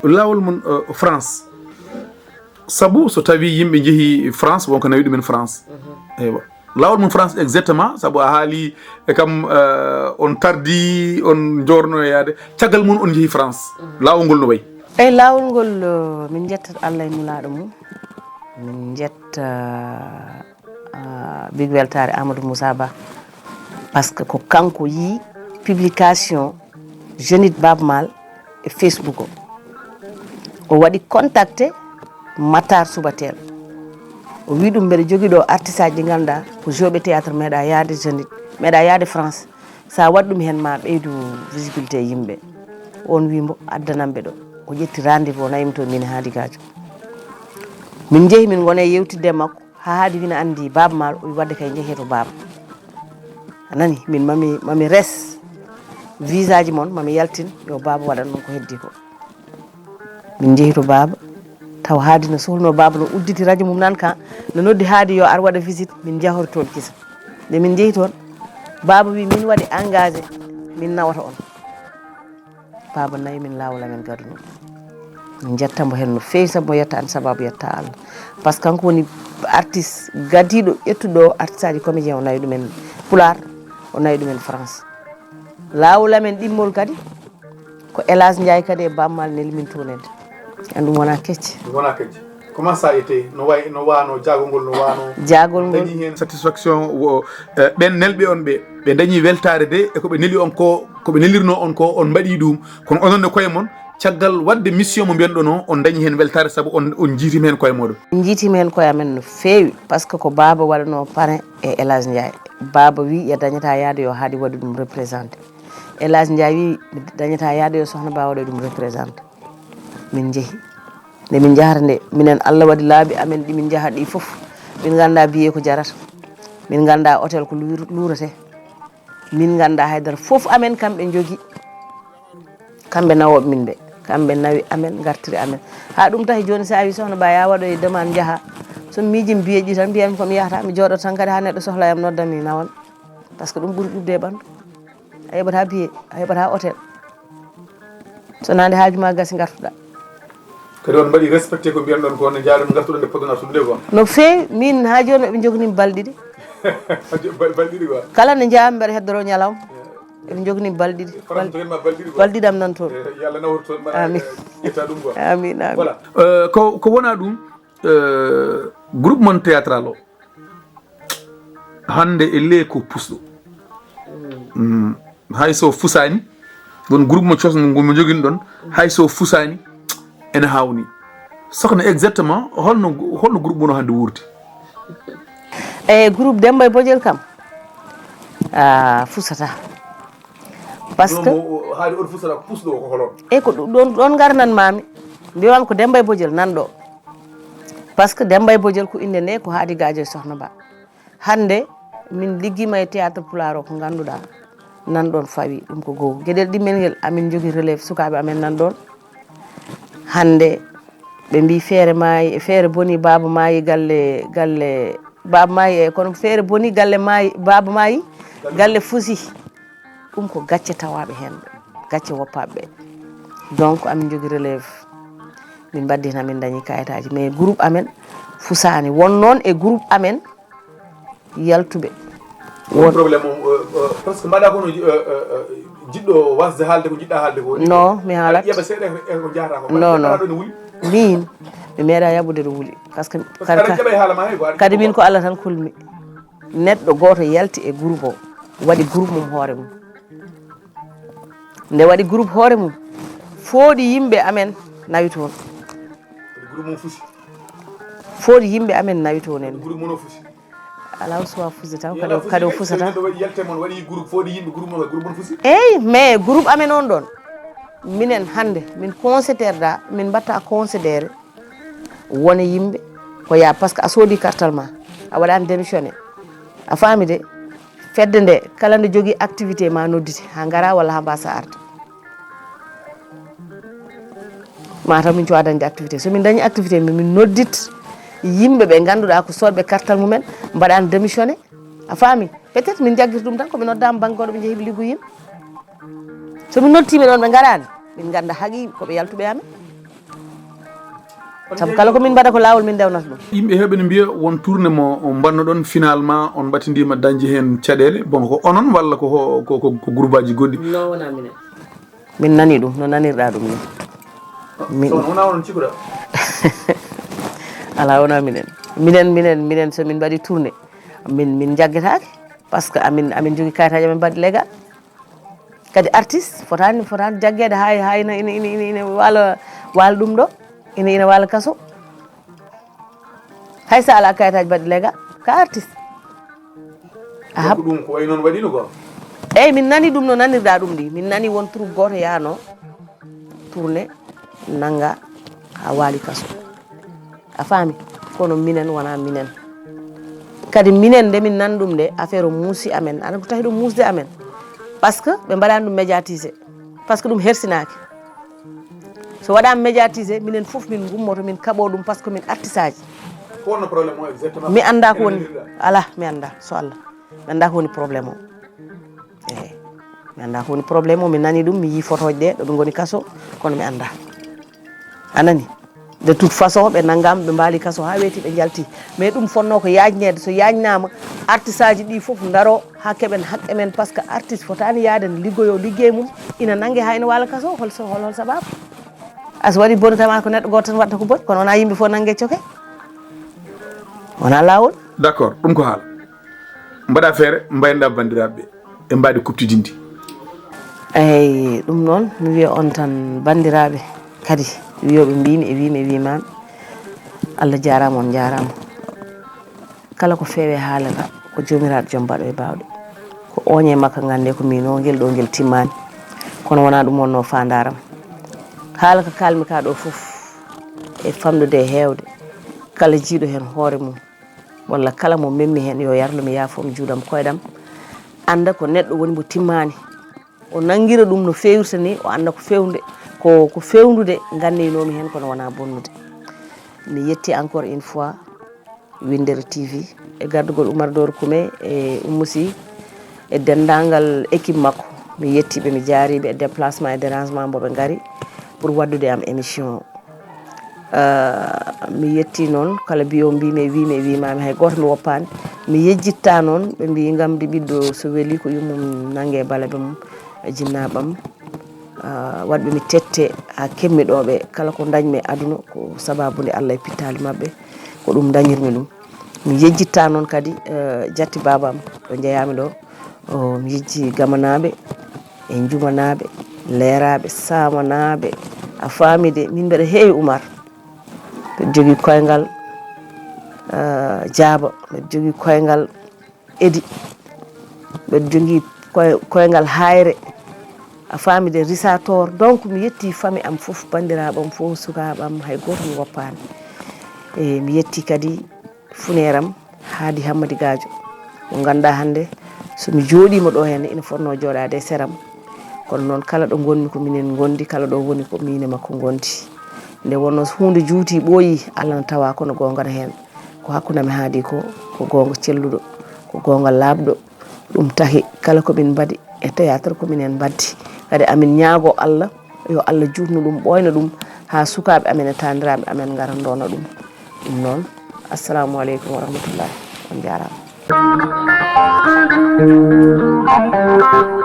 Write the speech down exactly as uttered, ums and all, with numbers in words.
Laawol mon, eh, France, sabu so tawi yimɓe njehi France, wonko nawi ɗumen France. Eywa. Laawol mon France exactement, sabu a haali e kam, eh, on tardi, on jorno e yaade. Caggal mum on njehi France. Laawol ngol no wayi? Eyi, laawol ngol, eh, min njettat Allah e Nulaaɗo mum. Min njetta, eh, Big Weltaare Amadou Moussa Ba. Parce que ko kanko yii publication Jeunit Baaba Maal e Facebook o. O waɗi contacté Matar Subatel. O wi ɗum, mbeɗa jogii ɗo artiste aji ɗi ngannduɗaa ko joueɓe théâtre, meeɗa yaade Jeunit, meeɗa yaade France. Sa waɗ ɗum heen ma ɓeydu visibilité yimɓe. On wi mbo addanam ɓe ɗo. O ƴetti rendez-vous, o nawi mi to min Haadi Gadio. Min njehi, min ngone yewtidde e makko. Haa haadi wina anndi Baaba Maal, o wi wadde kay njehee to Baaba. A nani, min mami, mami res visa ji mon, mami yaltin, yo Baaba waɗan ɗum ko heddi ko. Min njehi to Baaba, taw haadi no sohlno Baaba, no udditi radio mum nan ka, no noddi haadi yo ar waɗa visite, min njahori toon kisa. Nde min njehi toon, Baaba wi min waɗi engagé, min nawata on. Baaba nawi min laawol amen gadunoo. Min njetta mbo heen no feewi, sabu mo yetta an sababu yetta Allah. Parce que kanko woni artiste gadiiɗo ƴettuɗo artiste aji comédien, o nawi ɗumen pulaar, o nawi ɗumen France. Laawol amen ɗimmol kadi, ko El Hadj Ndiaye kadi e Baaba Maal neli min toon en. An ɗum wonaa kecce. Ɗum wonaa kecce. Comment ça a été? No way, no waano, jaagol ngol no waano? Jaagol ngol. Dañi heen satisfaction wo, eh, ɓen nelɓe on ɓe, ɓe dañi weltaare de, e ko ɓe neli on ko, ko ɓe nelirno on ko, on mbaɗi ɗum. Kono onon e koye mon, caggal waɗde mission mo mbiyanɗon o, on dañi heen weltaare sabu on, on njiitima heen koye mooɗon. Njiitima heen koye amen no feewi, parce que ko Baaba waɗanoo parrain e El Hadj Ndiaye. Baaba wi, ya dañata yaade yo haadi waɗu ɗum représenté. El Hadj Ndiaye wi, mi dañata yaade yo Soxna Ba waɗu ɗum représenté. Min njehi. Nde min njahata nde, minen Allah waɗi laabi amen ɗi min njahata ɗi fof. Min ngannda billet ko jarata. Min ngannda hôtel ko luur-, luurete. Min ngannda haydara. Fof amen kamɓe njogi. Kamɓe nawooɓe min ɓe. Kamɓe nawi amen, ngartiri amen. Haa ɗum tahi jooni, so a wi Soxna Ba ya waɗoye demande njaha. So mi miijii billet ji tan, mbiyatmi ko mi yahata, mi jooɗoto tan kadi haa neɗɗo sohla yam nodda mi nawan. Parce que ɗum ɓuri ƴuɓde e ɓanndu. A heɓata billet, a heɓata hôtel. So wonaa nde haaju ma gasi ngartuɗa. Kadi on mbaɗi respecté ko mbiyanɗon ko, ne njaaɗon ngartuɗon nde poɗɗon artude nde ko? No feewi, min haa jooni ɓe njoganii mi balɗe ɗiɗi. Bal-, balɗe ɗiɗi quoi? Kala nde njaami mbeɗa heddoro ñalawma. Eɓe njoganii mi balɗe ɗiɗi. France joginma balɗe ɗiɗi quoi? Balɗe ɗiɗi am nan toon. Eh, yo Allah nawor toon, mbaɗa, amin, eh, ƴetta ɗum quoi. Amin, amin. Voilà. Euh, ko, ko wona ɗum, euh, groupe mon théâtral o. Hannde e ley ko pusɗo. Mm. Hay so fusaani, won groupe mo cosmo ngo mo joginɗon, hay so fusaani, ene hawni. Soxna, exactement, holno, holno groupe mon o hannde wuurdi? E groupe Demba e Bojel kam, a fusata. Parce que haade on fusata pusɗo o ko holon? E ko ɗum ɗon, ɗon ngarnan mami. Mbiwam ko Demba e Bojel nan ɗo. Parce que Demba e Bojel ko innde nde ko Haadi Gadio e Soxna Ba. Hannde min liggiima e théâtre pulaar o ko ngannduɗaa nan ɗon fawi ɗum ko gow. Geɗel ɗimmel ngel amin njogi relève sukaaɓe amen nan ɗon. Hannde ɓe mbi feere maayi, feere boni baaba maayi galle, galle baaba maayi e kono feere boni galle maayi, baaba maayi galle fusi. Ɗum ko gacce tawaaɓe heen, gacce woppaaɓe ɓe. Donc amin njogi relève. Min mbaddi heen amin dañi kayitaaji. Mais groupe amen fusaani. Won noon e groupe amen yaltuɓe. Won problème o, o, o, presque mbaɗa kono, o, o, o, jiɗɗo wasde haalde ko jiɗɗa haalde ko. Non, mi haalat. Aɗa ƴeɓa seeɗa e ko, e ko jahata ko. Non, non. Aɗa ɗo ne wuli? Min, mi meeɗa yaɓude ɗo wuli. Parce que parce que aɗa ƴeɓa e haala ma he ko aɗa kadi ƴeɓa min ko. Ko Allah tan kulmi. Neɗɗo gooto yalti e groupe o, waɗi groupe mum hoore mum. Nde waɗi groupe hoore mum, fooɗi yimɓe amen nawi toon. Groupe mum fusi. Fooɗi yimɓe amen nawi toon en. Groupe mum o fusi. Alaa o suwa fusde taw, kadi o, kadi o fusata. Neɗɗo waɗi yalte mon, waɗi groupe, fooɗi yimɓe, groupe mum, groupe mum fusi. Eyi, mais groupe amen on ɗon, minen hannde, min considère da, min mbatta considéré wone yimɓe, ko yaa, parce que a soodi kartal ma, a waɗaani démissionné. A faami de, fedde nde, kala nde jogii activité ma noddite, haa ngara walla haa mbasa arde. Mataw min cuwa dañde activité. So min dañi activité, min, min noddit yimɓe ɓe ngannduɗaa ko soodɓe kartal mumen, mbaɗaani démissionné. A faami? Peut-être min jaggir ɗum tan, ko min noddaama banngooɗo, ɓe njehi ɓe liggoyi yimɓe. So min noddiima ɗoon, ɓe ngaraani, min ngannda haqiiɓe ko ɓe yaltuɓe amen. Sabu kala ko min mbaɗa ko laawol min ndewnata ɗum. Yimɓe heewɓe ne mbiya won tournée mo on mbannoɗon, finalement on mbattindiima dañde heen caɗeele. Bon, ko onon walla ko ho-, ko, ko, ko groupe aji goɗɗi? Non, wonaa minen. Min nani ɗum, no nanirɗaa ɗum ni. Min Sono, wonaa onon cikuɗaa? Alaa, wonaa minen. Minen, minen, minen, so min mbaɗi tournée, min, min jaggetaake. Parce que amin, amin njogii kayitaaji amen mbaɗi légal. Kadi artiste fotaani, fotaani jaggeede haa, haa ina, ina, ina, ina, ina waala, waala ɗum ɗo, ina, ina waala kaso. Hay so alaa kayitaaji mbaɗi légal, ka artiste. A hab- Donc ɗum ko wayi noon waɗino ko? Eeyi, min nani ɗum no nanirɗaa ɗum ni. Min nani won troupe gooto yaano tournée, nannga haa waali kaso. A faami? Kono minen wonaa minen. Kadi minen nde min nani ɗum nde, affaire o muusi amen. Aɗa ko tawi ɗum muusde amen? Parce que ɓe mbaɗaani ɗum médiatisé. Parce que ɗum hersinaaki. So waɗaama médiatisé, minen fof min ngummoto, min kaɓo ɗum, parce que min artisaaji. Ko wonno problème o exactement? Mi anndaa ko woni. Alaa, mi anndaa, so Allah. Mi anndaa ko woni problème o. Eeyi. Mi anndaa ko woni problème o, mi nani ɗum, mi yii fotooje ɗe, ɗo ɓe ngoni kaso, kono mi anndaa. A nani? De toute façon, ɓe nanngaama, ɓe mbaali kaso haa weeti, ɓe njalti. Mais ɗum fotnoo ko yaajneede, so yaajnaama, artisaaji ɗi fof ndaroo haa keɓen haqqe men, parce que artiste fotaani yahde ne liggoyoo liggey mum, ina nannge haa ina waala kaso, hol so-, hol, hol sabaabu? A so waɗi bone tan, ko neɗɗo gooto tan waɗata ko boni, kono wonaa yimɓe fof nannge coke. Wonaa laawol. D'accord, ɗum ko haala. Mbaɗa feere, mbaynoɗa banndiraaɓe ɓe, ɓe mbaɗi kuɓtidinndi. Eeyi, ɗum noon, mi wiya on tan banndiraaɓe, kadi wiyooɓe mbimi e wimi e wimami, Allah jaaraama, on njaaraama. Kala ko feewi e haala ka, ko joomiraaɗo joom baɗo e baawɗe. Ko ooñe makka ngannde ko miin o, ngel ɗo ngel timmaani. Kono wonaa ɗum wonnoo faandaaram. Haala ka kaalmi ka ɗo fof, e famɗude e heewde, kala jiiɗo heen hoore mum, walla kala mo memmi heen, yo yarlu mi yaafo mi juuɗam koyɗam, annda ko neɗɗo woni mo timmaani. O nanngira ɗum no feewirta ni, o annda ko feewnde, ko, ko feewndude nganndiynoomi heen, kono wonaa bonnude. Mi yetti encore une fois Winndere T V e gardugol Oumar Doro Koumé e Oumou Sy e denndaangal équipe makko. Mi yetti ɓe, mi jaari ɓe e déplacement e dérangement mbo ɓe ngari pour waɗdude am émission o. Ah, mi yetti noon kala mbiyo mbimi e wimi e wimami, hay gooto mi woppaani. Mi yejjitta noon ɓe mbi ngamdi ɓiɗɗo so weli ko yummum nannge balabe mum e jinnaaɓam. Ah, waɗɓe mi tette haa keɓmi ɗo ɓe, kala ko ndañmi e aduna ko sababu nde Allah e pittaali maɓɓe, ko ɗum ndañirmi ɗum. Mi yejjitta noon kadi, eh, jatti baaba am ɗo njeyami ɗo. O, mi yejji gamanaaɓe e njumanaaɓe, leeraaɓe, saamanaaɓe. A faami de, min mbeɗa heewi Umar. Mbeɗa jogii koyngal, eh, Jaaba, mbeɗa jogii koyngal Edi, mbeɗa jogii koy-, koyngal Hayre. A faami de, Risator. Donc, mi yetti fami am fof, banndiraaɓe am fof, sukaaɓe am, hay gooto mi woppaani. E mi yetti kadi funeeram Haadi Hammadi Gaajo, mo ngannduɗaa hannde, so mi jooɗiima ɗo heen, ina fotnoo jooɗaade e seram. Kono noon, kala ɗo ngonmi ko minen ngondi, kala ɗo woni ko miin e makko ngondi. Nde wonnoo so huunde juuti ɓooyi, Allah na tawa kono goonga na heen. Ko hakkunde amen Haadi ko, ko goonga celluɗo, ko goonga laaɓɗo. Ɗum taki kala ko min mbaɗi e théâtre ko minen mbaddi. Kadi amin ñaagoo Allah, yo Allah juutnu ɗum, ɓooyna ɗum, haa sukaaɓe amen e taaniraaɓe amen ngara ndoona ɗum. Ɗum noon, assalamu aleykum wa rahmatullahi. On njaaraama.